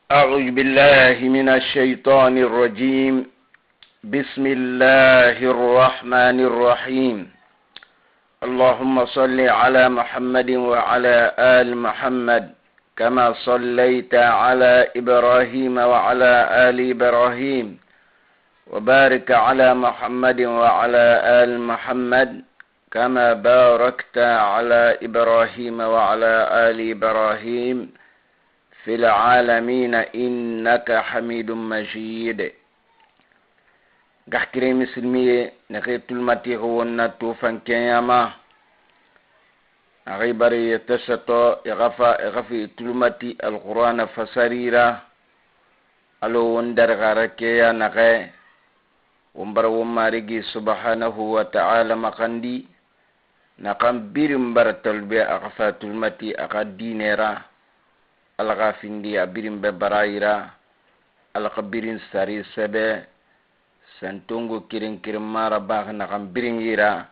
أعوذ بالله من الشيطان الرجيم. بسم الله الرحمن الرحيم. اللهم صل على محمد وعلى آل محمد كما صليت على إبراهيم وعلى آل إبراهيم، وبارك على محمد وعلى آل محمد كما باركت على إبراهيم وعلى آل إبراهيم في العالمين إنك حميد مجيد. Gaxkire misilmiye nexe tulmatixo wonna tufan kenyama axi bari yeteseto ixafa ixafi tulmati alqur'ana fasarira alo won darixara keya naxe won bara won marigi subhanahu wa ta'ala maxandi naxan birin bara tolbe axa fa tulmati axa dinera ala xa findi a birin be barayira ala xa birin sari sebe santongo kirin kirin mara bax naxan birin yira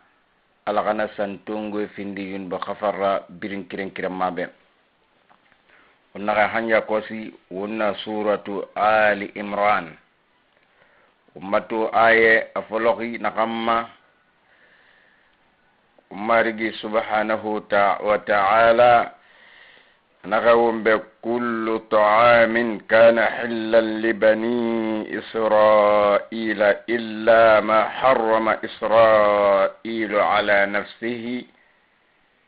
ala xana santongo findi yunbo xafarra birin kirin kirin ma be won naxa hanya kosi wonna suratu Ali Imran ummatu aye a foloxi naxanma umarigi subhanahu wa ta'ala نغوم بكل طعام كان حلا لبني إسرائيل إلا ما حرم إسرائيل على نفسه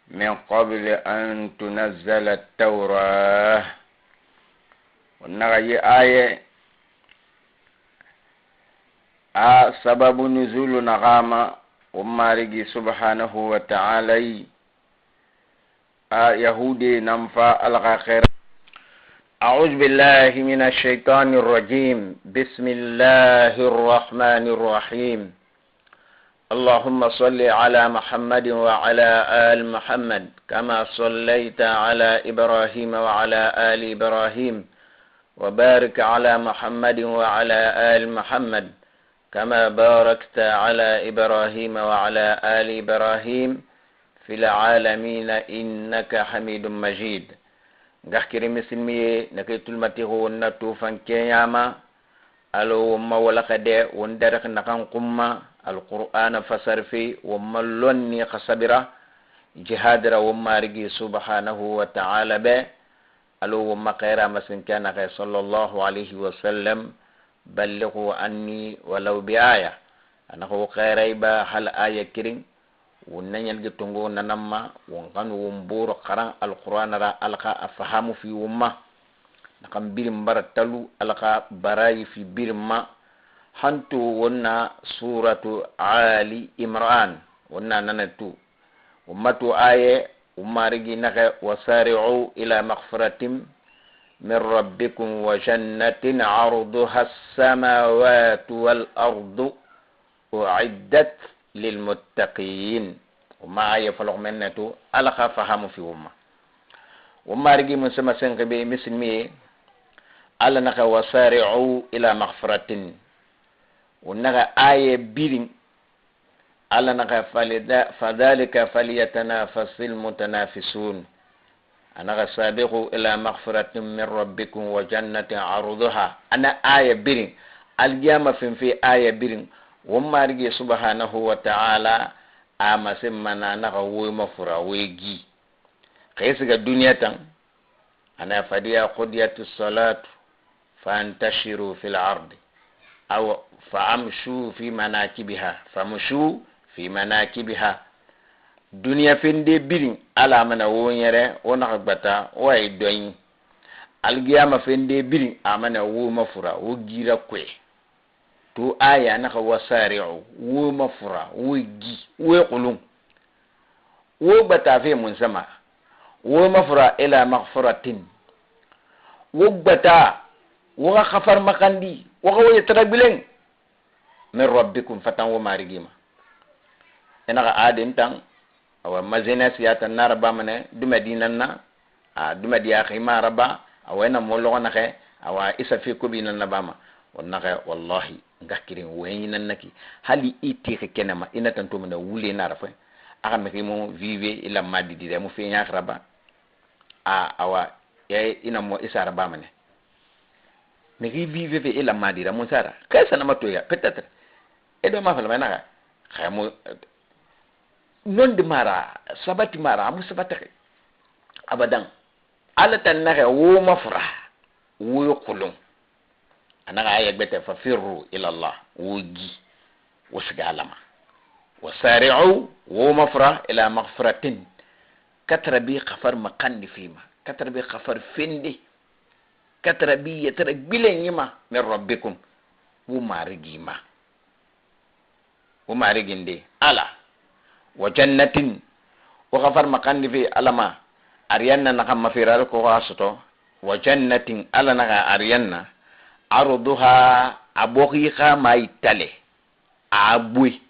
من قبل أن تنزل التوراة. ونغي آية سبب نزول نغامة ومارجي سبحانه وتعالى يهودي ننفى الغاخر. أعوذ بالله من الشيطان الرجيم. بسم الله الرحمن الرحيم. اللهم صل على محمد وعلى آل محمد كما صليت على إبراهيم وعلى آل إبراهيم، وبارك على محمد وعلى آل محمد كما باركت على إبراهيم وعلى آل إبراهيم في العالمين إنك حميد مجيد. غحكري مسلمي نكي تلمتي هو النتوفان كياما ألو وما ولقد وندرق نقان قمة القرآن فصرفي وما لوني خصبرة جهادر وما رجي سبحانه وتعالى به ألو وما خيرا مسن كان صلى الله عليه وسلم بلغوا عني ولو بآية. أنا هو خيرا با هل آية كريم ونن يلقي ننما ونغن ونبور قران القرآن را ألقى أفهمه في وما نقم بيرم برتلو ألقى براي في بيرما حنتو ونا سورة آل عمران ونا ننتو ومتو آية ومارجي نغ وسارعوا إلى مغفرة من ربكم وجنة عرضها السماوات والأرض أعدت للمتقين. وما يفلغ منتو ألقى فهم في أمة وما رجي من سما سنقبي مسلمي ألا نخ وسارعوا إلى مغفرة ونغ آية بيرين ألا نخ فذلك فليتنافس المتنافسون. أنا سابقوا إلى مغفرة من ربكم وجنة عرضها. أنا آية بيرين القيامة في آية بيرين وما رجي سبحانه وتعالى أما سمنا نغوي مفرا ويجي قيسك الدنيا تن أنا فديا قضيت الصلاة فانتشروا في الأرض أو فأمشوا في مناكبها فمشوا في مناكبها. دنيا فين بيرين على من وينيره ونغبتا ويدوين القيامة فين بيرين أمنا ومفرا وجيرا كوي تو آية نخ وسارعوا ومفرا وجي ويقولون وبتا في من سما ومفرا إلى مغفرة وبتا وغفر مقندي وغوي تربلين من ربكم فتن ومارجيما إن عادن تان أو مزينة سيات النار بامنة دم ديننا دم دي أخي ما ربا أو أنا مولغ نخ أو إسا في كوبينا نباما ونخ والله ngakirin wayina naki hali ite ke kenama ina tanto mena wule na rafa aka meke mo vive ila madi dire mo fe nya raba a awa ya ina mo isara ba mane. Mixi vive fe i lamadira mun sara xe sanama toya peut-être e do ma falama naxa xemu nondi mara sabati mara amu sabataxe abadan. Ala tan naxe wo mafura wo xulun anaxa aya gbete fa firru ila Allah wo gi wo siga alama wasari'u wo mafura ila maghfiratin katara bi xafar makandi fima katara bi xafar fendi katara bi yetara gbilen yima min rabbikum wo marigima wo mariginde ala wa jannatin wo xafar makandi fi alama ariyanna naxa mafirare koxa soto wa jannatin ala naxa ariyanna arduha a boxi xa mayi tale a boyi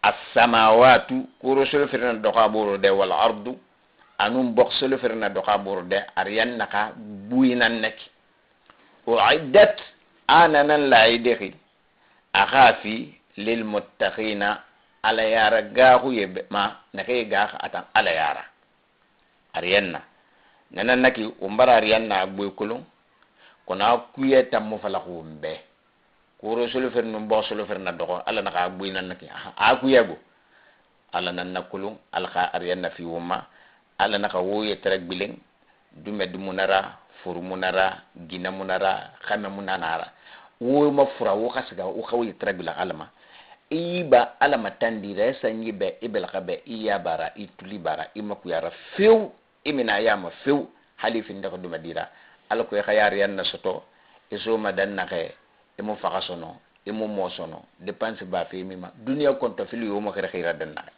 assamawatu kuro solo firina doxa boro de wal ardu anun box solo firina doxa boro de ariyanna xa buyinan naki uiddat ananan layidexi a xa fi lilmuttaqina ala yara gaxuye ma naxe gaxa atan ala yara ariyanna nanan naki wo mbara ariyanna a boyi kolon kono a kuye tammu falaxuwun be kuro solo firinu box solo firina doxo ala naxa a boyinan naki a kuyego ala nan na kolon ala xa ariyanna fi woma ala naxa wo yetara gbilen dume dumunara furu munara gina munara xame munanara wo ma fura wo xa siga wo xa wo yetara gbilen ala ma i ba ala ma tandira i sanji be i belaxa be i yabara i tuli bara i makuyara fewu i mina yama fewu hali findexe duma dira ala ko i xa yariyan na soto i soma dan naxe i mu faxa sono i mu mo sono dépense ba fe mima duniya konto fili yo mo xere xira dan naxe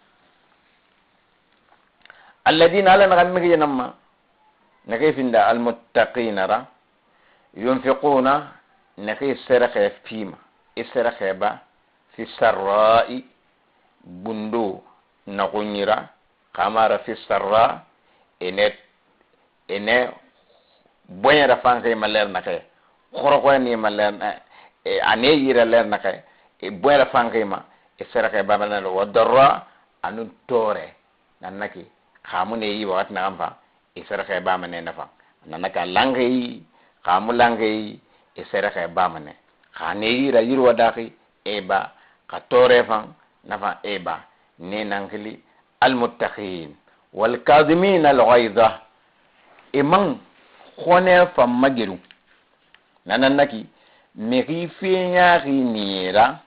alladina ala naxa mixiyenamma naxe finda almuttaqina ra yunfiquna naxe serexe fima i serexe ba fi sarra'i gundo naxuñira xamara fi sarra ene ene boñera fanxe ma ler naxe xoroxoyani ma ler ane yira ler naxe boñera fanxe ma e serexe bamanalo wa darra anun tore nannaki xamune yi waxati naxan fa e serexe bamane nafa nanaka lanxe yi xamu lanxe yi e serexe bamane xane yira yirwa daxi e ba xa tore fan nafa e ba ne nankili almuttaqin walkadimin alghayda e man xone fan mageru nanannaki mexi feñaxi niyera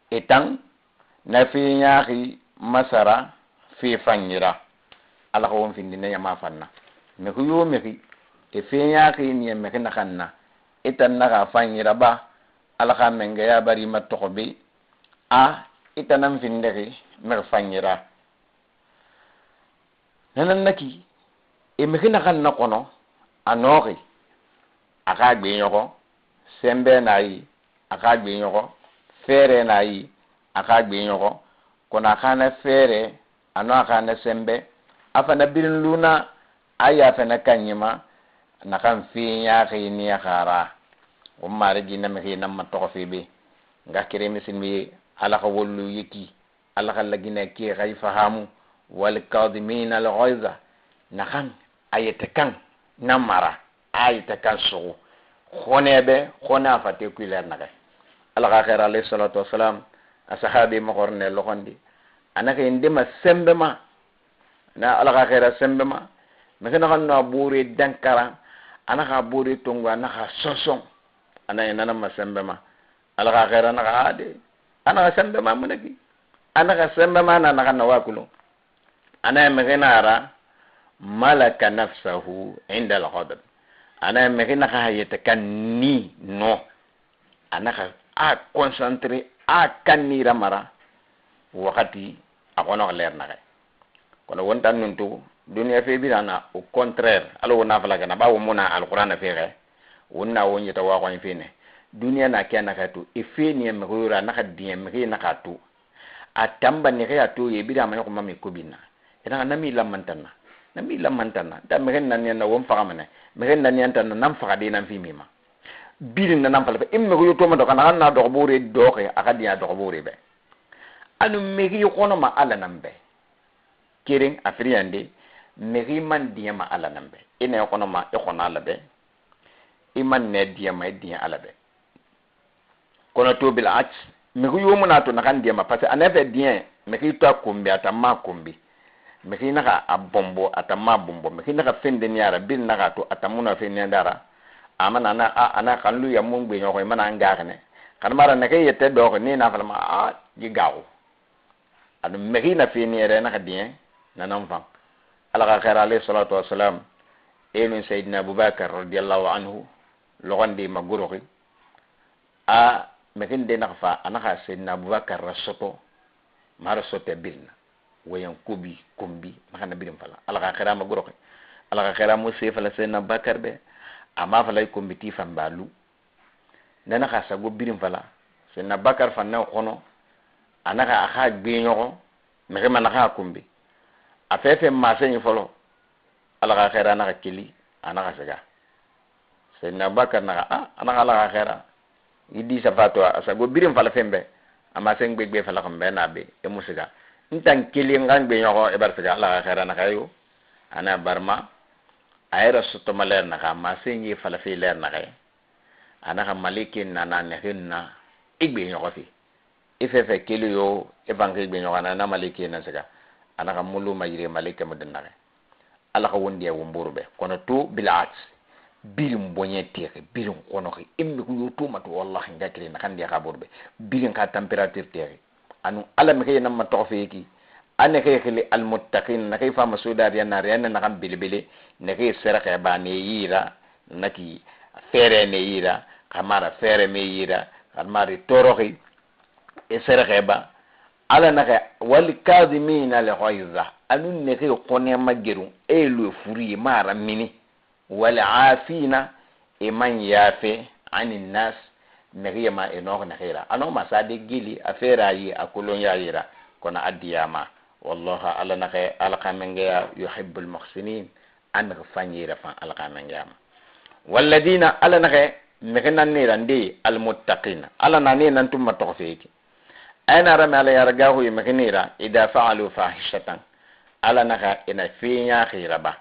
e tan na feñaxi masara fe fanɲira ala xa won findi na ɲama fanna mexi yo mexi e feñaxi niye mexi naxan na i tan naxa fanɲira ba ala xa mengeya bari ma toxo be a i tanan findexi mexi fanɲira nanan naki e mexi naxan na xono a noxi a xa gbeɲoxo sembe na yi a xa gbeɲoxo feere na yi a xa gbeɲoxo kono a xana feere ano a xana sembe a fana birin luna a yafena kanɲima naxan feɲaxi niya xara wo marigi na mexi nan ma toxo febe nga kere misilmi ala xa wollu yeki ala xa lagina ke xay fahamu walkadimina alghayza naxan a yete kan na mara a yete kan suxu xonebe xone a fate kuiler naxe ala xa xeer alayhi salatu wassalam a sahabi moxorne loxondi anaxe ndema sembe ma na ala xa xeera sembe ma mexi naxan no a bore dankara anaxa bore tongo anaxa sonson anaye nanama sembe ma ala xa xeera naxa ade anaxa sembe ma munaki anaxa sembe ma na naxan na wakulo anaye mexi nara malaka nafsahu inda alghadab anaye mexi naxa yete kan ni no anaxa a concentré a kannira mara waxati a xonox leer naxe kono wontan nuntu duniya fe birana au contraire ala wo nafala gana ba wo muna alqur'ana fexe wonna wo ñita waxoñ fene duniya na ke naxa tu e fe niya mexi yora naxa diɲɛ mexi naxa tu a tamba nexi a to ye bira ma yoxo mami kobinna enaxa nami lammantanna nami lammantanna ta mexi naniyanna won faxamane mexi naniyantanna nan faxa de nan fimima birin na nan fala fe i mexi yo toma doxa naxan na doxobore doxe a xa diɲa doxobore be anu mexi xonoma ala nan be keren a firiyande mexi man diɲɛ ma ala nan be i na xonoma i xona ala be I man ne diyama i diɲɛ Ala bɛ. Kono to bil aks mixi yo muna to naxan diyama, parce que a nefe diɲɛ mixi to a konbi, ata ma konbi, mixi naxa a bonbo, ata ma bonbo, mixi naxa fende niyara bir naxa to ata muna fe niyandara amana ana ana xanlu yamun gbe ɲɔxɔ imana an gaxene xanmara naxe yete doxo ni na falama a ji gaxu adu mexi na fe niyere naxa diɲɛ nanan fan. Ala xa xɛra alayhi salatu wassalam enu Sayidina Abubakar radiyallahu anhu loxonde ma goroxi a mexinde naxa fa a naxa Sayidina Abubakar ra soto mara sote birna wayan kobi kombi naxa na birin fala. Ala xa xɛra ma goroxi, Ala xa xɛra mo se fala Sayidina Abubakar be ama fala kombi ti fanbalu nana xa sago birin fala Sayidina Abubakar fanna xono a naxa a xa gbe ɲɔxɔ mexi ma naxa kombi a fefe maseñi fɔlɔ. Ala xa xɛra naxa keli a naxa siga Sayidina Abubakar naxa a anaxa Ala xa xɛra i di safato a sago birin fala fembe ama sen gbegbe fala xambe na be e musiga ntan keli ngan gbe ɲɔxɔ e bar siga. Ala xa xɛra naxa yo ana barma a yɛrɛ sotoma lɛr naxa masen ye fala fe lɛr naxa a naxa maleke nana nexin na i gbe ɲɔxɔ fi i fefe keli yo i fanke gbe ɲɔxɔ na maleke na siga a naxa mulu ma yire maleke mu den naxe. Ala xa wondiya womburu be kono to bilaks birin boɲɛ texe birin xonoxi i mixu yo to matu wallahi nga kiri naxan diya xa borbe birin xa température texe anu Ala mixe nan ma toxo feki a nexe xili almuttaqin naxe fama sodariya nariya na naxan belebele nexe seraxe ba ne yira naki fere ne yira xamara fere me yira xamari toroxi e seraxe ba. Ala naxe wal kadhimina al ghayza anu nexe xonema geru e lo furi mara mini wal afina e man yafe anin nas nexe ma e nox nexera ano ma sade gili a fera yi a kolon ya yira kono addiyama wallaha. Ala naxe Ala xamengeya yuhibbul muhsinin a mexe fanyira fan Ala xamengeyama walladina. Ala naxe mexe nannira nde almuttaqina Ala nane nantumma toxo feki ayna rame Ala yara gaxuye mexe nira ida faalu fahishatan Ala naxa ina feñaxira ba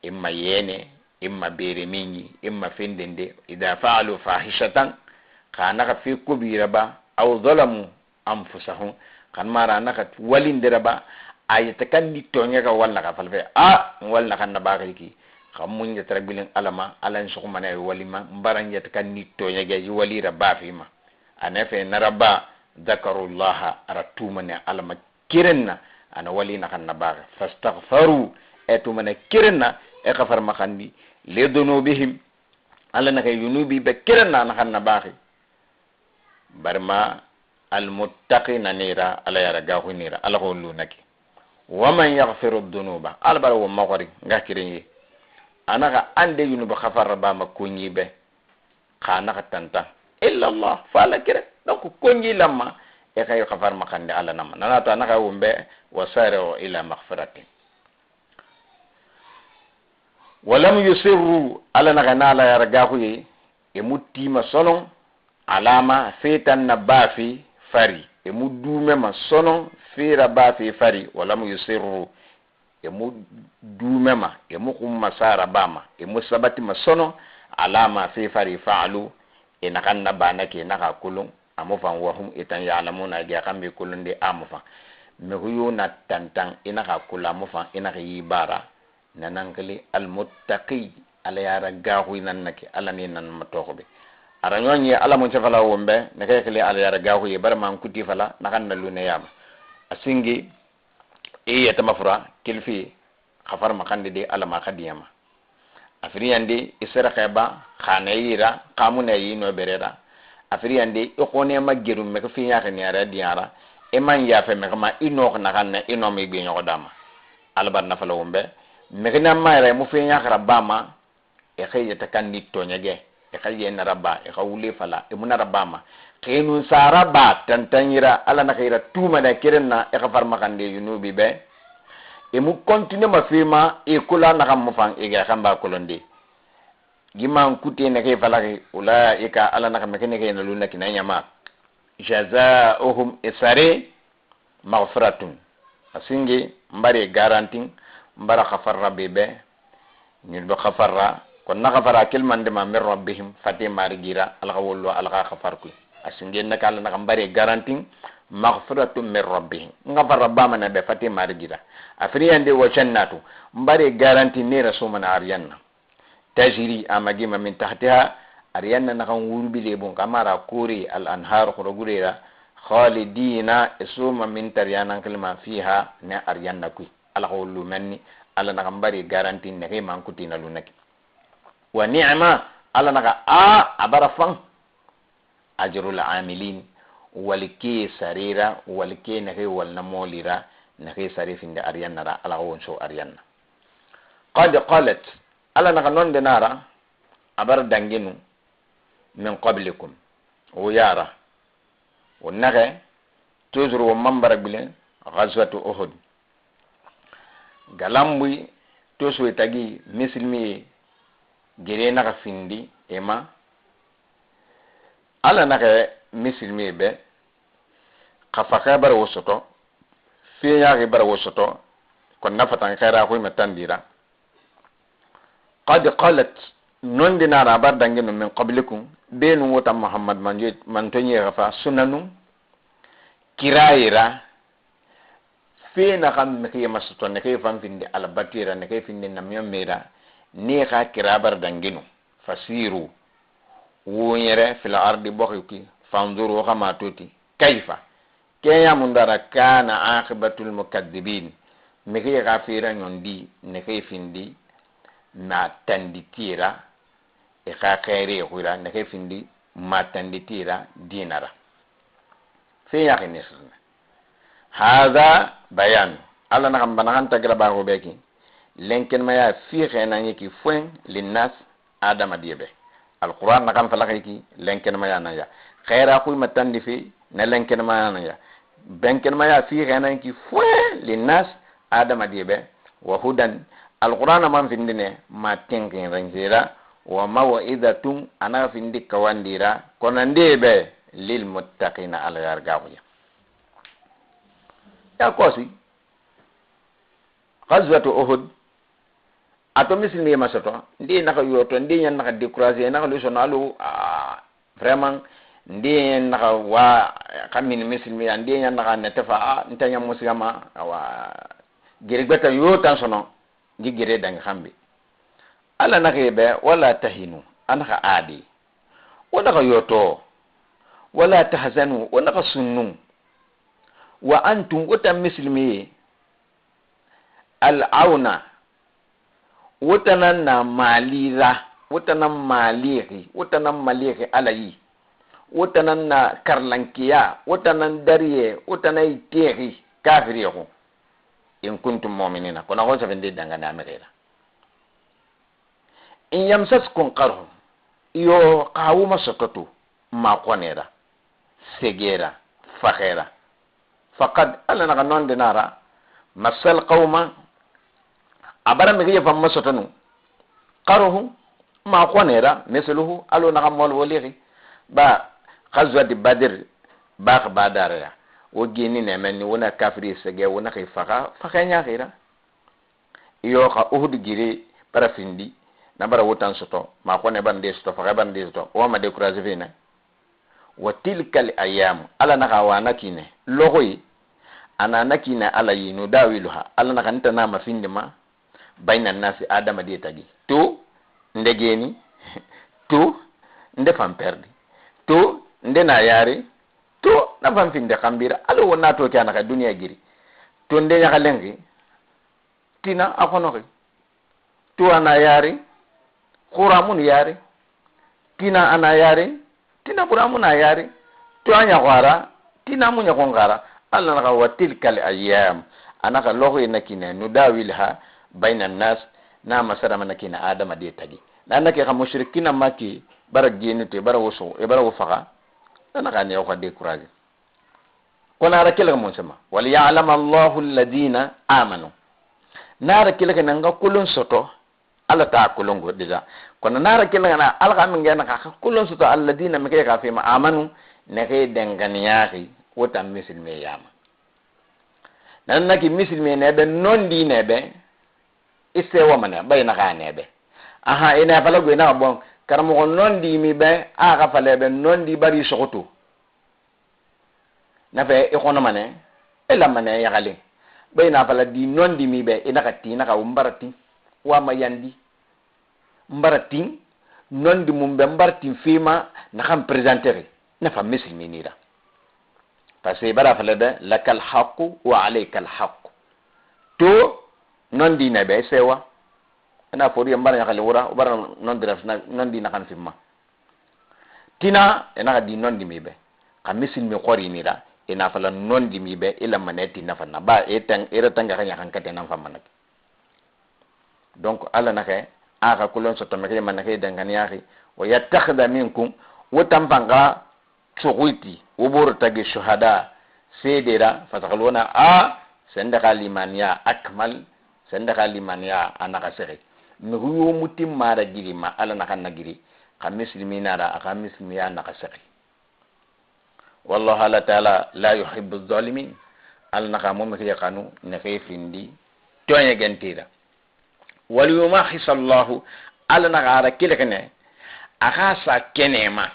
imma yene imma bere minyi imma fendende ida faalu fahishatan xa naxa fe kobira ba aw zalamu anfusahum xan mara naxa walindira ba ayeta kan ni toñe ka walla xa falfe a walla xan na baxi ki xa mun yetara gbilin Alama Ala n suxumana ye walima nbaran yeta kan ni toñege yi walira bafima ane fe naraba dhakarullaha ara tumane Alama kirenna ana wali naxan na baxe fastaghfaru e tumane kirenna e xafar maxandi li dunubihim Ala naxe yunubi be kirenna naxan na baxi barma almuttaqina nira Ala yara gaxu nira Ala xo lunaki waman yaghfiru dunuba Ala bara wo maxori nga kiren ye anaxa ande yunuba xafarra bama koñi be xa naxa tanta illa Allah fa Ala kire. Donc koñi lamma e xay xafar maxande Ala nama nanato anaxa wumbe wasari'u ila maghfiratin walam yusirru Ala naxa na Ala yara gaxuye e mu tima sonon alama fetan na bafi fari e mu dumema sonon fera bafi fari walam yusirru e mu dumema e mu xumma sara bama e mu sabatima sonon alama fe fari faalu e naxan na bana ke naxa kulun amu fan wahum itan yalamuna ge xambe kulunde amu fan mexu yo na tantan i naxa kula amu fan i naxa yibara nanankili almuttaqi Ala yara gaxuy nan nake Ala ni nan ma toxo be ara ñoñi Ala mun sefala wombe nexe xili Ala yara gaxuye bara man kuti fala naxan na lune yama a singi i yetama fura kilfi xafar maxandi de Ala ma xadiyama a firiyandi i serexe ba xane yira xamune yino berera a firiyandi i xonema geru mexe fiñaxini ara diyara i man yafe mexe ma i noox naxan ne i nomi gbe ñoxo dama Ala bar nafala wombe mexe na mayra mu fiñaxara bama e xe yeta kan ni toñege e xa yenara ba e xa wule fala e munara bama xenun sara ba tantanyira Ala na xira tumana kirenna e xa farmaxande yunubi be e mu continue ma fima e kula naxan mu fan e ga xamba kolondi giman kute ne xe falaxi ulaika Ala naxa mexe ne xe na luna kina ñama jazaohum e sare maghfiratun asingi mbare garantin mbara xafarra bebe ñul be xafarra. Kon na xafara kelmandema min rabbihim fate marigira alaxa wollo alaxa xafar kuy asinge naka ala naxa mbare garantin maghfiratun min rabbihim ngafarra bamana be fate marigira afriyande wa jannatu mbare garanti ne rasumana aryanna tajri amagima min tahtiha aryanna naxan wurbile bun kamara kore al anhar xurogurera khalidina isuma min tariyanankilima fiha ne aryanna kuy alaxa wollu menni ala naxa mbare garanti nexe mankutina lunaki wa ni'ma ala naxa a abara fan ajrul amilin walike sarira walike nexe walna molira nexe sare finde ariyannara ala xa won so ariyanna. Qad qalat ala naxa nonde nara abara dangenu min qablikum wo yara wo naxe toujours wo mambara gbilen ghazwatu Uhud galambuy tosoye tagi misilmiye gere naxa findi ema ala naxe misilmiye be xa faxe bara wo soto feñaxi bara wo soto kon na fatan xera xuyma tandira. Qad qalat nondi nara abar dangenu min qablikum benu wota Muhammad mantoñexa fa sunanu kirayira fe naxa mexiyema soto nexe fan findi ala batira nexe findi namiyo mera ne xa kirabar dangenu fasiru wuñere fil ardi boxi ki fanzuru xama toti kayfa keñamundara kana aqibatul mukadibin mexe xa fera ñondi nexe findi ma tanditira e xa xeere xuyra nexe findi ma tanditira dinara fe ñaxini sirna hada bayan ala naxan banaxan tagira baxo be ki lenken maya fi xenañi ki foin linnas adama diebe alquran naxan falaxi ki lenken maya naya xeera xuyma tandi fe na lenken maya naya benken maya fi xenañi ki foin linnas adama diebe wa hudan alquran man findine ma tenkinrenjera wa mawidatun ana findi kawandira kono ndebe lil muttaqina ala yargaxuya ya kosi ghazwatu Uhud ato misilmi ma soto ndi naxa yoto ndi ñan naxa découragé naxa lu sono alu vraiment ndi naxa wa xamini misilmi ya ndi ñan naxa nete fa nta ñam musigama wa gere gbeta yo tan sono ngi gere dangi xambi ala naxe be wala tahinu anaxa aadi wo naxa yoto wala tahzanu wo naxa sunnu wa antum wo tan misilmi al auna wo tanan na malira wo tanan malixi wo tanan malixi ala yi wo tanan na karlankiya wo tanan dariye wo tanan texi kafirexu in kuntum mu'minina kono xo safende dangane a mexera in yamsaskum qarhum iyo xawuma sototu ma xonera segera faxera faqad ala naxa nonde nara masal qawma abara mexi yefamma sotonu qarhum ma xonera misluhu alo naxa mol wolixi ba xazwati Badr bax badaraya wo geni nemen ni wona kafiri sege wona xi faxa faxe ñaxira iyo xa Uhud gire bara findi na bara wotan soto ma xone bande soto faxe bande soto woma découragé fene wa tilka al ayam ala naxa wana kine loxoyi ana nakine ala yinu dawiluha ala naxa ntanama findima bayna nasi adama die tagi to ndegeni to nde fan perdi to nde na yari to na fan finde xambira ala wona to ke anaxa duniya giri to nde ñaxa lengi tina a xonoxi to ana yari xuramun yari tina ana yari tina buramuna yari to a ñaxoara tina mu ñaxonxara ala naxa wa tilka al ayam anaka loxoye nakine nu dawilha bayna nas na masarama nakina adama de tagi na nake xa mushrikina maki bara genite bara woso e bara wo faxa nanaxa ne xa découragé kono ara kelexe mon sema wal ya'lam Allahu alladhina amanu nara kelexe nanga kulun soto ala ta kulungo déjà kono nara kelexe na ala xa minge naxa xa kulun soto alladhina mike xa fema amanu nexe denganiyaxi wota misilme yama nan naki misilme nebe nondi nebe isse wamana bay naxa nebe Aha, ina fala go ina bon karamoxo nondi mi be a xa fala be nondi bari soxoto nafe i xonomane i lamane yaxalen be ina fala di nondi mi be ina xa ti ina xa wo mbara tin wama yandi mbara tin nondi mum be mbara tin fima naxan présenter nafa misilminira parce que bara fala be lakal haqu wa alayka al haqu to nondi na be sewa ina fori mbara ñaxali wura bara nondira nondi naxan fimma tina ina xa di nondi mi be xa misilmi xorinira ina fala nondi mi be ila maneti nafa na ba e tang era tanga xa ñaxan kate nan fammanak. Donc ala naxe a xa kulon soto mexe manaxe danganiyaxi wa yattakhida minkum wo tanfanga cuxuyti wo boro tagi shuhada sedera fasaxalwona a sende xa limaniya akmal sende xa limaniya a naxa sexe mixu yomuti mara girima ala naxan na giri xa misiliminara a xa misilimiya naxa sexe. Wallahu ala taala la yuhibbu zalimin ala naxa mo mixi xanu nexe findi toñe gentira. Waliyumahisa allahu ala naxa ara kilixine a xa sa kenema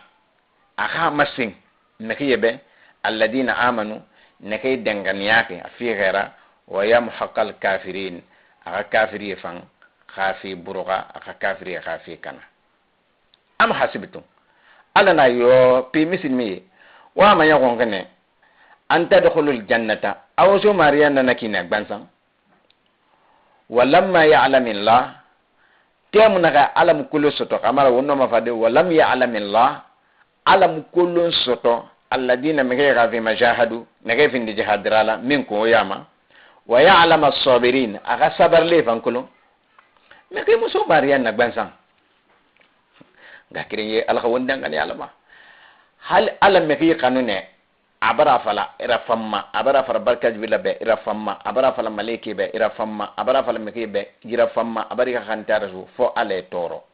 a xa masin mixiye be alladina amanu nexe denganiyake a fixera wa yamhaqa alkafirin a xa kafiriye fan xa fi buruxa a xa kafiriye xa fi kana. Am hasibtum ala na yo pi misilmiye wama ñaxonkene an tadkhulul jannata awo so mariya nana kine gbansan walamma ya'lamillah temu naxa alam kulo soto xamara wonnoma fade walam ya'lamillah alam kulon soto alladina mexe xa fi majahadu nexe findi jihadirala min ko yama wa ya'lam as-sabirin axa sabarle fan kulo mexe muso mariya na gbansan ga kirenye ala xa wondangani alama hal ala mexe xanune abara fala ira famma abara fala barka jibila be ira famma abara fala maleke be ira famma abara fala mexe be ira famma abari xa xantara su fo ala e toro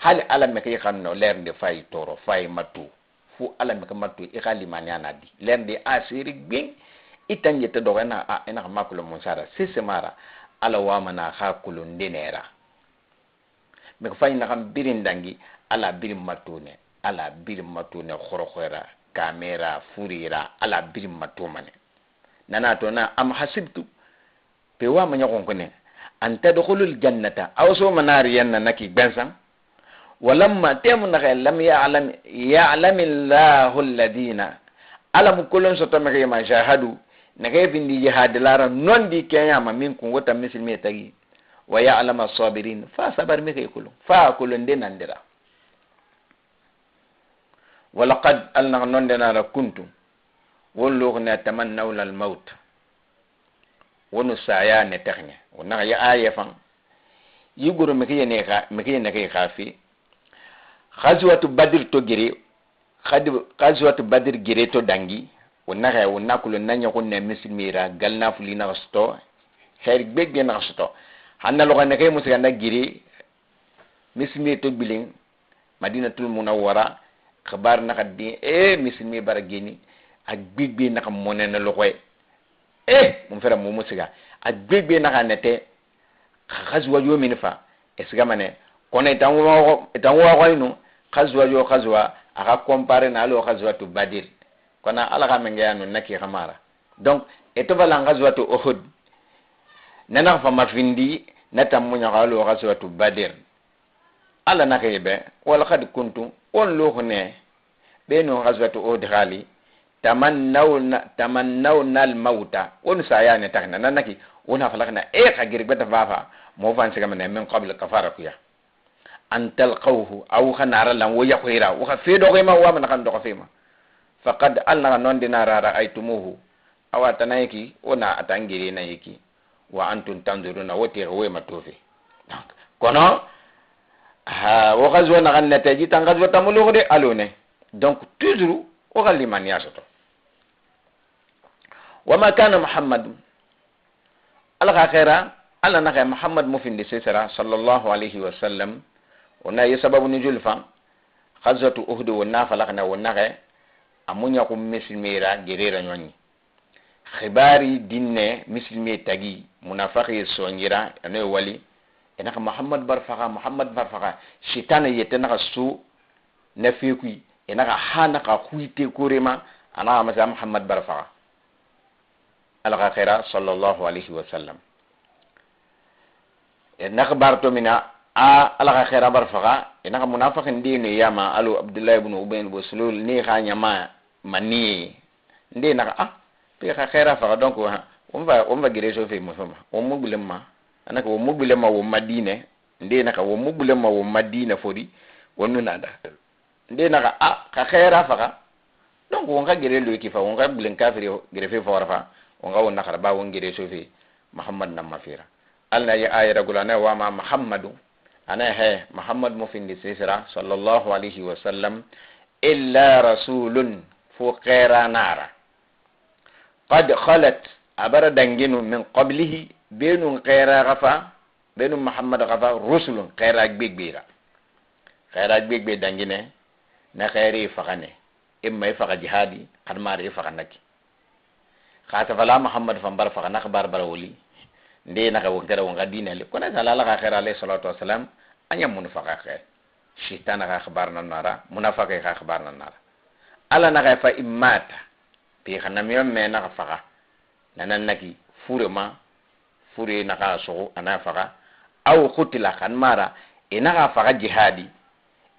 hal ala mexe xanno lernde fayi toro fayi matu fu ala mexe matu i xa limaniya na di lernde a seri gbin i tan yette doxo ina a ina xa makulo munsara sisemara ala wamana xa kulundenera mexe fayi naxan birin dangi ala birin matune ala birin matune xoroxoera kamera furira ala birin matumane nana to na am hasibtu pe wama ñoxonkone an tadkhulul jannata aw so manari yanna naki bensan walamma temu naxe lam ya'lam ya'lamillahu alladina alam kulun soto mexe ma jahadu naxe findi jihad lara nondi keñama min kun wota misilmi tagi wa ya'lam as-sabirin fa sabar mexe kulun fa kulun de nandira walaqad alnaxa nondenara kuntum won luxune tamannawna almaut wonu saya ne texne wonaxa ya aye fan yigoro mexe nexe xa fi xasuwatu badir to gere xasuwatu badir gere to dangi wonaxa wona kulo na ñoxun ne misilmira galna fuli naxa soto xeer gbegbe naxa soto xanna loxa nexe musiganda gere misilmi to gbilin madinatul munawwara xabar naxa di e misilmi bara geni a gbegbe naxa monene loxoye e mun fere mu musiga a gbegbe naxa nete xasuwa yo min fa e sigamane kono itan waxoynu xasuwa yo xasuwa axa comparer na alo xasuwatu badir kono ala xa mengeyanu naki xamara donc e tofalan xasuwatu uhud nanaxa fama findi na tammuñaxa alo xasuwatu badir ala naxeye be wala xad kuntum won luxune ɓeno xasuwatu uhud xaali tamannawna almauta wonu sayane taxna nanaki wona falaxna e xa giri gbeta fafa mo fan sigamane min qable kafara kuya an talqawhu aw xa nara lan wo yaxoyra wo xa fe doxema wamana xan doxo fema faqad alnaxa nondina rara aytumuhu awa tanayeki wona atan giri nayeki wa antum tanzuruna wo texe woyema tofe donc kono ha wo xasuwa naxan neteji tan xasuwa tamuluxu de alone donc toujours wo xa limaniya soto wama kana muhammadu ala xa xeera ala naxe muhammad mu findi sesera sallallahu alayhi wa sallam wona ye sababu nujul fan xaswatu uhud wona falaxna wo naxe a muñaxu misilmira gerera ñoñi xibari dinne misilmi tagi munafaxi soñira anoye wali Enaka Muhammad barfaga, Muhammad barfaga. Shitana yete naka so na fekui, enaka hana ka huite korema, ana masa Muhammad barfaga. Ala khaira sallallahu alaihi wasallam. Enaka barto mina a ala khaira barfaga, enaka munafiqin dine yama alu Abdullah ibn Ubay ibn Sulul ni khanya ma mani nde naka a pe khaira faga. Donc on va gere so fe mo fama on mo bulemma anaka wo mugbilema wo madine nde naka wo mugbilema wo madina fori wonu nada nde naka a ka khaira faga. Donc won ka gere lo ki fa won ka bulen kafiri gere fe fora fa won ka won nakara ba won gere so fe Muhammad nam mafira. Alna ya ayra gulana wa ma Muhammadu ana he Muhammad mo findi sisra sallallahu alaihi wasallam illa rasulun fu khaira nara qad khalat abara danginu min qablihi benun khaira gafa benun Muhammad gafa rusulun khaira gbegbera khaira gbegbe dangine na khairi fagane imma faga jihadi kadmari faga naki khata fala Muhammad fambar faga nak bar barawli nde naka wonkera wonga dina le kona sala la khaira alayhi salatu wassalam anya mun faga khair shitana ka khabar na nara munafaka ka khabar na nara ala na fa immata bi khanamiyo me na faga nanan naki furema fure naka so ana faga aw qutila kan mara ina faga jihadi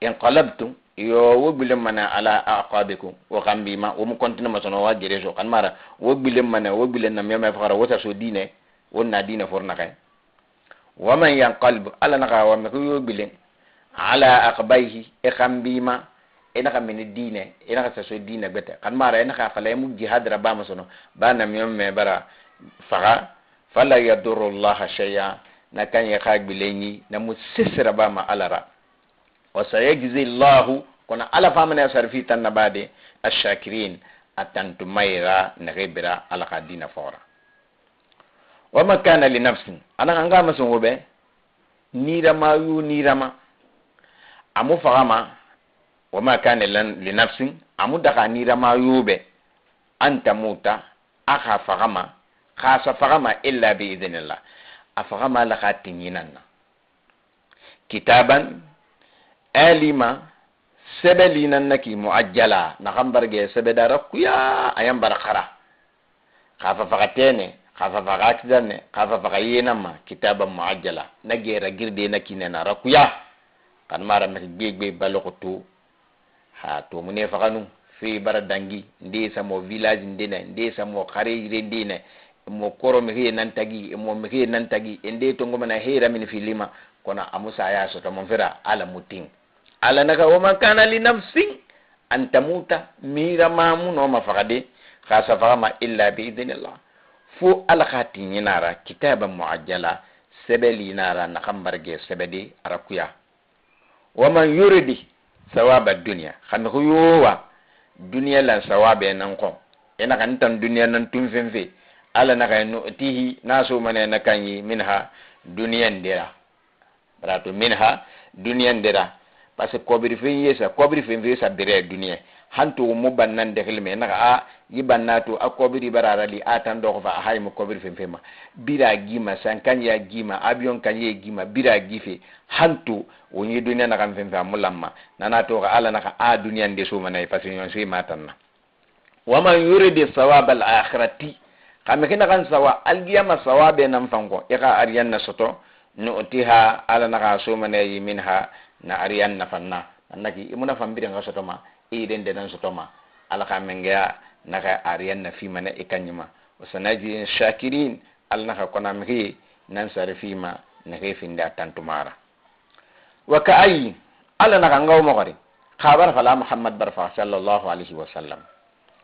inqalabtum yo wo mana ala aqabikum wa qambima wo mu continue masono wa gereso kan mara wo mana wo bilen na me faga wo so dine wo na dine forna kay wa man yanqalib ala naka wa me yo bilen ala aqbaihi e qambima ina ka min dine ina ka so dine bete kan mara ina ka fala mu jihad rabba masono ba na me bara faga fala yadurru Allah shay'a na kan ya ka bilenyi na mu sisra ba ma alara wa sayajzi Allah kuna ala famana sarfi tan nabade ash-shakirin atantumaira na ghibra ala qadina fora wa ma kana li nafsin ana anga maso ngobe nirama yu nirama amu fagama wa ma kana li nafsin amu daga nirama yube anta muta akha fagama khasa fagama illa bi idhnillah afagama la khatinyinan kitaban alima sebelinan naki muajjala na khambarge sebedara kuya ayam barakara khafa fagatene khafa fagatene khafa fagayena kitaban muajjala nagera girde nakinena rakuya kan mara me gbegbe balokoto ha to mune faganu fi baradangi ndi samo village ndina ndi samo khare ndina mo koro mi he nan tagi mo mi he nan tagi ende to ngoma na hera min filima kona amusa ya so to mon fera ala mutin ala naka wa ma kana li nafsin an tamuta mira mamu no ma fagade khasa fagama illa bi idhnillah fu ala khati nara kitaban muajjala sebeli nara na khambarge sebedi arakuya wa man yuridi thawaba dunya khan huwa dunya lan sawabe nan ko ina kan tan dunya nan tun fenfe ala naka nu'tihi nasu mane nakanyi minha duniyan dira rato minha duniyan dira parce que kobiri fen yesa kobiri fen yesa bere duniya hanto mo bannan de xilme naka a yibanna to a kobiri barara li a tan do fa hay mo kobiri fen fema bira gima sankan ya gima abion kan ye gima bira gife hanto woni duniya naka fen fa mulamma nana to ala naka a duniyan de so manay parce que yon so matanna wa man yuridi thawab al akhirati kame kina kan sawa algiyama sawabe nan fanko e ka ariyanna soto nu'tiha ala naka so manay minha na ariyanna fanna annaki imuna fambire nga soto ma iden de nan soto ma ala ka menga naka ariyanna fi mana e kanyima wasanaji shakirin ala naka kona mi nan sare fi ma na finda tantumara wa ka ay ala naka ngaw mo kari khabar fala Muhammad barfa sallallahu alaihi wasallam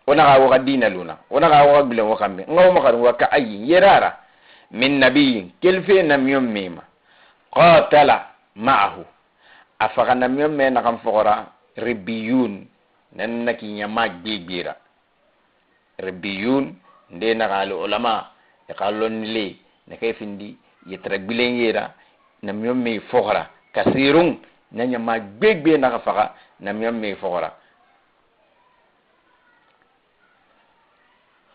wana ga wa dina luna wana ga wa bilen wa kambe ngaw mo kari wa ka ay yerara min nabiyyin kelfe nam mema qatala ma'ahu afaga nam me na kam fogora ribiyun nan naki nyama gbira ribiyun nde na ga ulama e kalon le na kay findi yetra bilen yera nam me fogora kasirun na nyama gbegbe na ka faga nam me fogora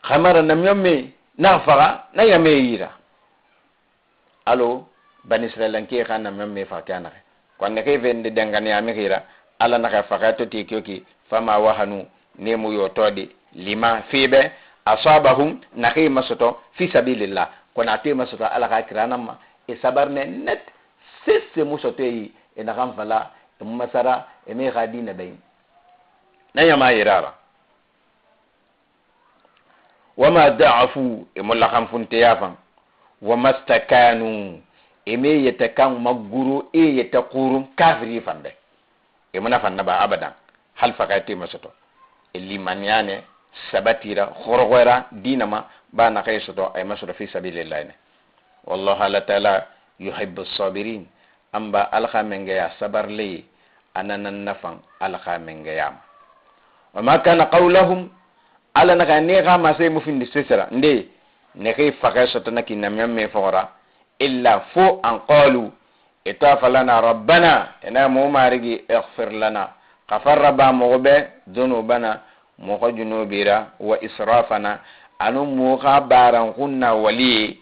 khamara nam me na faga na yame yira alo Bani Israilanke xa namiɲɔn me faxa ke a naxɛ kɔnɔ nexe fende danganiyamixi ra Ala naxa faxa to te kioki fama wahanu nemu yotode lima febe asabahum naxe masoto fi sabilillah. Kono a te masoto Ala xa kiranama e sabarne net sese musoto yi e naxan fala e masara e me xa dina bayin na ñama yerara wama da'afu e mo laxan funteya fan wama stakanu e me yete kan maguro e yete kurun kafiri fan be e muna fan naba abadan hal faxa te masoto e limaniyane sabatira xoroxoyra dinama ba naxe soto ay masoto fi sabilillah ne. Wallahu ala taala yuhibbu sabirin amba alxa mengeya sabarleye ananan nafan alxa mengeyama. Wama kana qawlahum ala naxa ne xa mase mu findi sesera nde nexe faxe soto na kinnamiyan me foxora illa fo an qalu ita falana rabbana ina mu marigi ighfir lana xafarra ba moxo be dunubana moxo junubira wa israfana anu moxa baranxunna waliye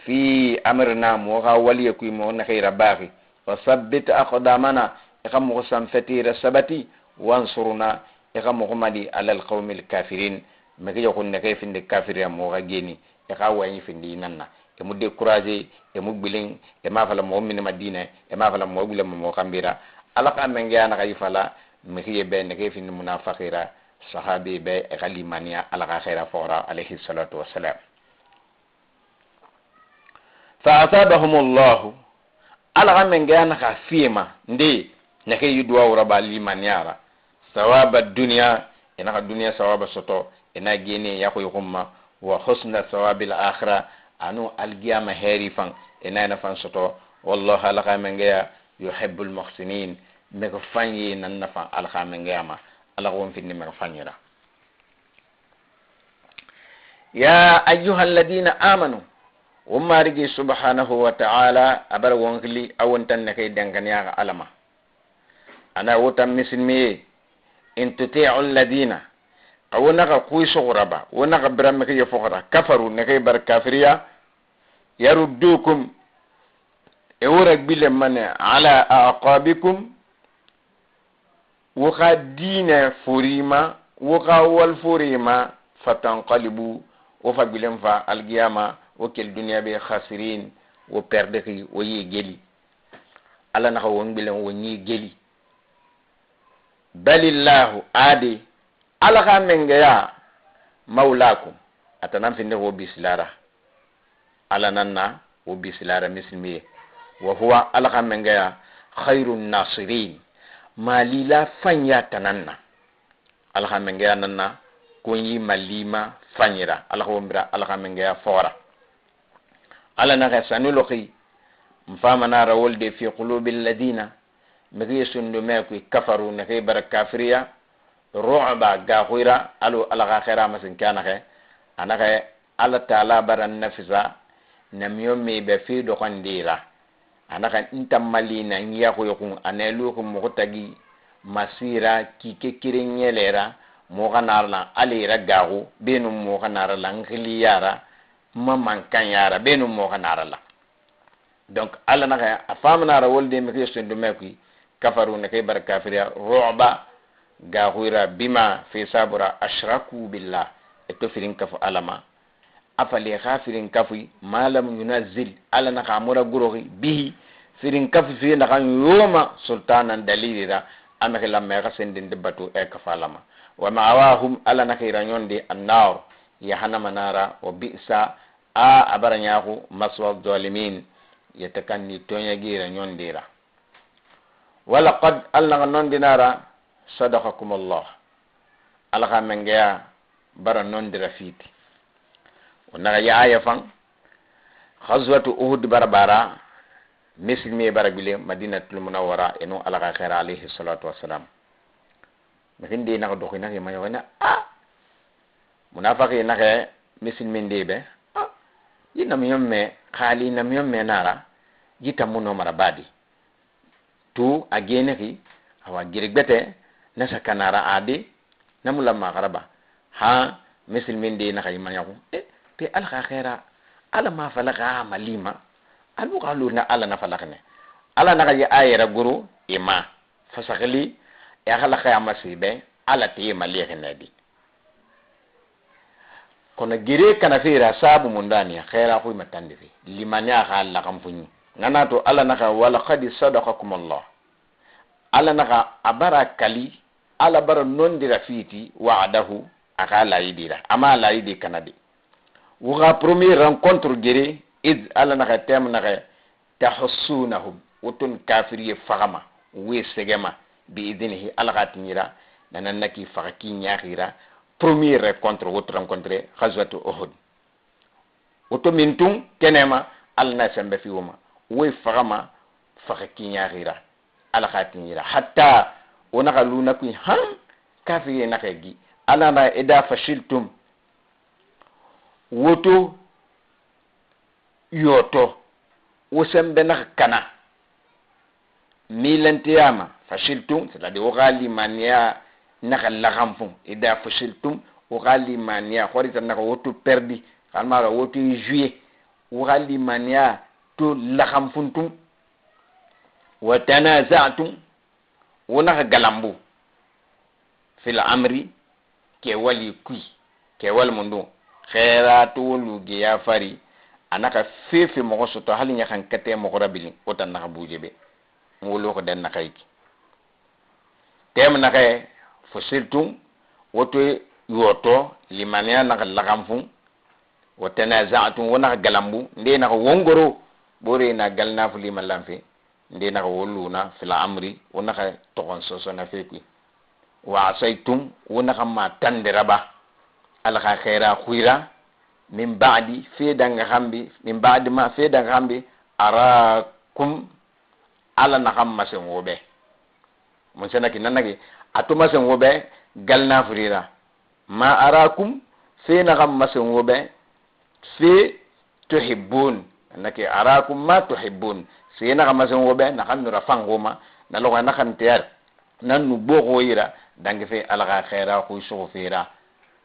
fi amrina moxa waliye kuy moxo naxira baaxi wa sabbit aqdamana i xa moxo sanfetira sabati wansurna i xa moxo madi ala alqawmi alkafirin mexi yoxun nexe findi kafiriya moxa geni i xa waɲi findi nanna e mu décourager e mu gbilen e ma fala moxo minima dine e ma fala moxo gbilen moxo xambira Ala xa mengeya naxa yi fala mexiye be nexe findi munafaqira sahabi be e xa limaniya Ala xa xera foxora alayhi salatu wassalam. Fa asabahum llahu Ala xa mengeya naxa fiyema nde nexe yi duwawura ba limaniyara sawaba dunia e naxa dunia sawaba soto e na gene yaxoy xumma wa husna sawabil akhira anu algiyama heri fan e nayna fan soto. Wallahu Ala xa mengeya yuhibbul muhsinin mege fanyi nan nafa Ala xa mengeyama Ala xo won findi mege fanyira. Ya ayuha alladina amanu won marigi subhanahu wa ta'ala abara wonkili awon tan nexe denganiyaxa Alama ana wotan misilmiye in tuti'u alladina awo naxa kui soxoraba wo naxa bira mexiye foxora kafaru nexe bar kafiriya yaruddukum e wora gbile mane ala aqabikum wo xa diine forima wo xa wal forima fatanqalibu wo fa gbilen fa algiyama wo kel duniya be khasirin wo perdexi wo yi geli Ala naxa won gbilen wo ñi geli balillahu ade Ala xa mengeya maulakum atanan finde wo bisilara Ala nanna wo bisilara misilmiye wa huwa Ala xa mengeya khairun nasirin malila fanya tananna Ala xa mengeya nanna konyi malima fanyira Ala xa wombira Ala xa mengeya fora Ala naxa sanuloxi nfamanara wolde fi qulubi alladina mixiye sundume kuy kafaru nexe bara kafiriya ru'ba gaxuyra alo Ala xa xera masin ke a naxe a naxe Ala taala bara nafisa namiyo me be fi doxondira a naxa ntammalina n yaxuyoxun a na luxu moxo tagi masira kike kiren ɲelera moxa nara la alira gaxu benu moxa nara la n xiliyara ma mankan yara benu moxa nara la. Donc Ala naxa a famanara wolde mixiye sundume kuy kafaru nexe bara kafiriya ru'ba gaxuyra bima fi sabura ashraku billah e to firin kafu Alama afale xa firin kafuy malam yunazil Ala naxa mura guroxi bihi firin kafu fi naxan yoma sultanan dalilira amexe lamme xa sendinde batu e kafu Alama wa ma'awahum Ala naxira ñondi annar yahanama nara wa bi'sa a abara ñaxu maswa zalimin yete kanni toñagira ñondira. Walaqad Alla naxa nondinara sadakakum allah Ala xa mengeya bara nondira fiiti o naxa yaaya fan xaswatu Uhud bara bara misilmiye bara gbile Madinatul Munawara eno Ala xa xera alayhi salatu wassalam mixin de naxa doxi naxi mayoxina a munafaqi naxe misilmi nde be a yi namiyon me xaali namiyon me nara yi tammuno mara badi tu a genexi awa giri gbete na sakanara ade namulamma xaraba ha misilmi nde naxa yimayaxu e pe Ala xa xera Ala ma fala xa malima Alu xalu na Ala na falaxine Ala naxa ye ayera goro e ma fasaxili e xala xayama sebe Ala te ma lexine di. Kono gere kana fera sabu mundani khaira ku matandi fi limaniya xa laxam funyi nana to Ala naxa wala qad sadaqakum Allah. Ala naxa abara kali Ala bara nondira fiti wa'adahu axa layidira ama layidi kanadi wuxa premier rencontre gere id Ala naxa tem naxa tahassunahum wotun kafiriye faxama we segema bi idnihi Ala xa tiñira nanan naki faxa ki ñaxira premier rencontre wot rencontre ghazwat Uhud woto min tun kenema Ala na sembe fi woma we faxama faxa ki ñaxira Ala xa tiñira hatta wonaxa luna kui han kafiriye naxe gi Ala na ida fashiltum woto yoto wo sembe naxa kana milanteyama fashiltum, c'est-à-dire wo xa limaniya naxa laxanfun ida fashiltum wo xa limaniya xorita naxa woto perdi xanmaxa woto juye wo xa limaniya to laxanfuntum wa tanazatum wo naxa galambu fil amri ke wali kui ke wali mundu xeera to wo lugeya fari anaka fefe moxo soto hali ɲaxan kate moxo rabilin wo tan naxa buje be wolo den naxa yiki tem naxe fosirtum woto yoto limaniya naxa laxanfun wa tanazatum wo naxa galambu nde naxa wongoro bore na galna fulima lanfe nde naxa wo luna fil amri wo naxa toxon soso na fe kui wa asaitum wo naxa ma tandiraba Ala xa xeera xuyra min ba'di fe danga xambi min ba'di ma fe danga xambi arakum Ala naxan masen wo be mun senaki nanaki ato masen wo be galna furira ma arakum fe naxan masen wo be fe tuhibbun naki arakum ma tuhibbun se naxan masen wo be naxan nura fangoma na loxo naxan teyar nan nu boxo yira dangi fe Ala xa xeera xuy suxu fera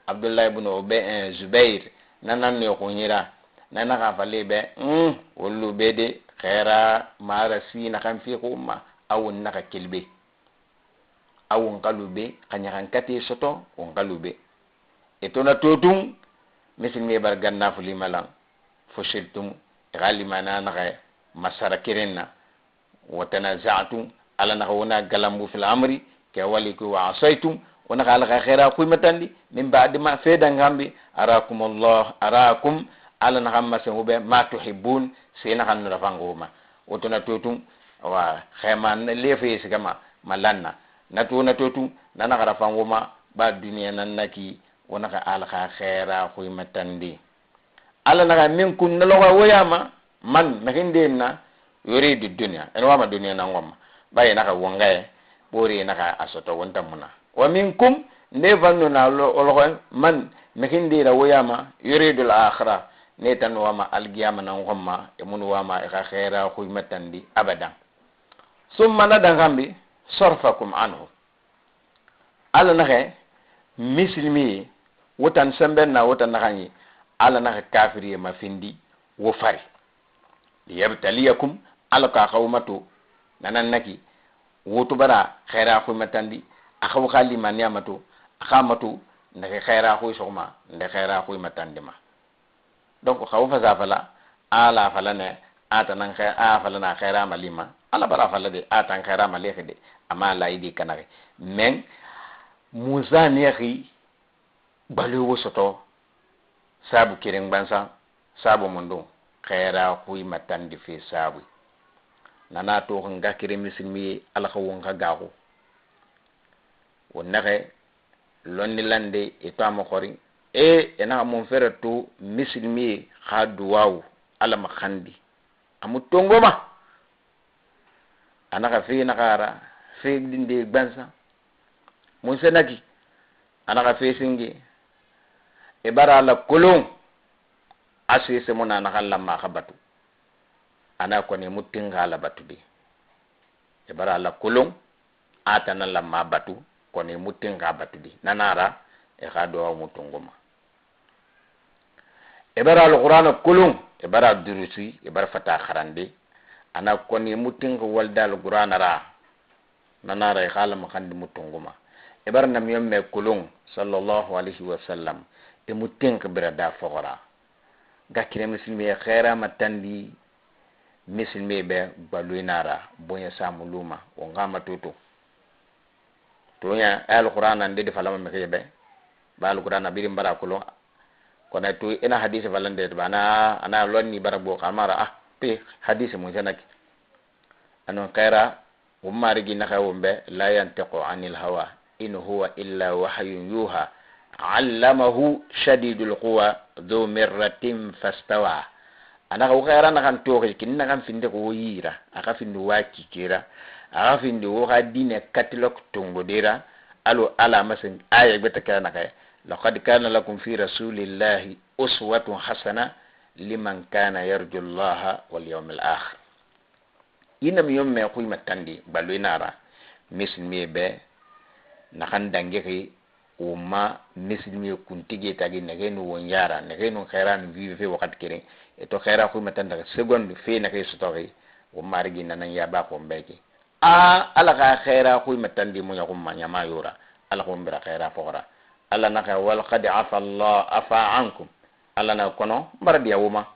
Abdullah ibn Ubay Zubair nanan ne xuñira nana xa fale be wollu be de xeera mara si naxan fi xuma awun naxa kilbe awun xalu be xa ɲaxan kate soto won xalu be etona totun misilme bar ganna fulimalan fosiltum ixa limana naxa masara kerenna wa tanazatum Ala naxa wona galambu fil amri ke wali ko wa asaitum wona xa Ala xa xeera xuymatandi min ba'di ma fedangambi arakum Allah arakum Ala naxa masen wobe ma tuhibbun se naxa nura fangoma wotona totun wa xema lefe sigama malanna nato na totu nana xara fangoma ba duniya nan naki wona xa Ala xa xeera xuymatandi Ala naxa min kun na loxo woyama man mexin na yuridu dunya en wama dunya na ngoma baye naxa wongaye bori naxa a soto wonta muna wa minkum nde fannu na loxo man mexin dira woyama yuridu al akhirah ne tan wama algiyama na ngoma e mun wama e xa xeera xuymatandi abadan summa na dangambi sarfakum anhu Ala naxe misilmi wotan semben na wotan naxanyi Ala naxa kafiriye ma findi wo fari liyabtaliyakum Ala ka xawmatu nanan naki wotu bara xeera xuymatandi a xaw xa limaniya matu a xa matu ndaxe xeera xuy soxma nde xeera xuymatandima donc xawu fasa fala ala fala ne atanan xe a fala na xeera malima Ala bara fala de atan xeera malexi de ama layidi kanaxe mais Musa nexi balowo soto sabu keren gbansan sabu mundun xeera xuymatandi fe sabu nana toxo nga kere misilmi Ala xa won xa gaxu wo naxe lonni lande e to ama xori e enaxa mun fere to misilmi xa duwawu Ala ma xandi amu tongoma anaxa fe naxara fe dinde gbansan mun senaki anaxa fe singe e bara ala kolon a sese muna naxa lamma xa batu ana kone muttinga ala batu de e bara ala kolon atana lamma batu kone muttinga batu de nanara e xa dowa mutungoma e bara alqur'ana kolon E bara durusi, e bara fata xarande. Ana koni mutinxi walda alqur'ana ra nanara e xala maxandi mutunguma. E bara namiyon me kulun sallallahu alaihi wasallam e mutinxi bira da foxora. Ga kire misilime xeera matandi misilime be gbaloinara bonya samuluma won xama toto. Tonya alqur'ana nde de falama mixe be ba alqur'ana birin bara kulun kono to ina hadisi falande ba ana ana lonni bara bo xamara ah pe hadisi mun sanaki anon xeera won marigi naxa won be la yantiqu anil hawa in huwa illa wahyun yuha allamahu shadidul quwa dhu mirratin fastawa. Anaxa wo xeera naxan toxi kini naxan findi wo yira axa findi wa kikera axa findi wo xa dine katilok tongodera alo ala masen aya gbete kera naxe laqad kana lakum fi rasulillahi uswatun hasana liman kana yarju llaha wal yawm al akhir. Yinam yom me xuyma tandi baloinara misilmiye be naxan dangexi woma misilmiye kuntige tagi nexenu won yara nexenu xeranu vive fe waxati keren eto xera xuyma tandi seconde fe naxe sotoxi won marigi nanan yaba xon beke a ala xa xera xuyma tandi muñaxumma ñama yora ala xon bira xera foxora ala naxa wal qad afa allah afa ankum ala na kono mbara diya woma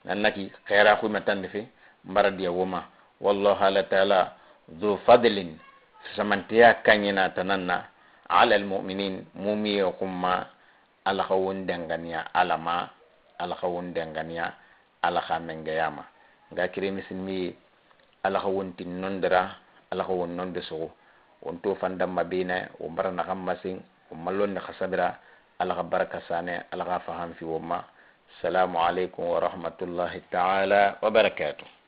nannaki xera xuyma tandi fe mbara diya woma. Wallahu ala taala dhu fadlin samantiya kañina tananna ala almuminin mumiye xumma ala xa won denganiya ala ma ala xa won denganiya ala xa mengeyama. Nga kire misilmiye ala xa wontin nondira ala xa won nonde suxu won to fandamma bene won bara naxan masin won mallonni xa sabira ala xa baraka sane ala xa faham fi won ma. Assalamu aleykum wa rahmatullahi taala wa barakatuh.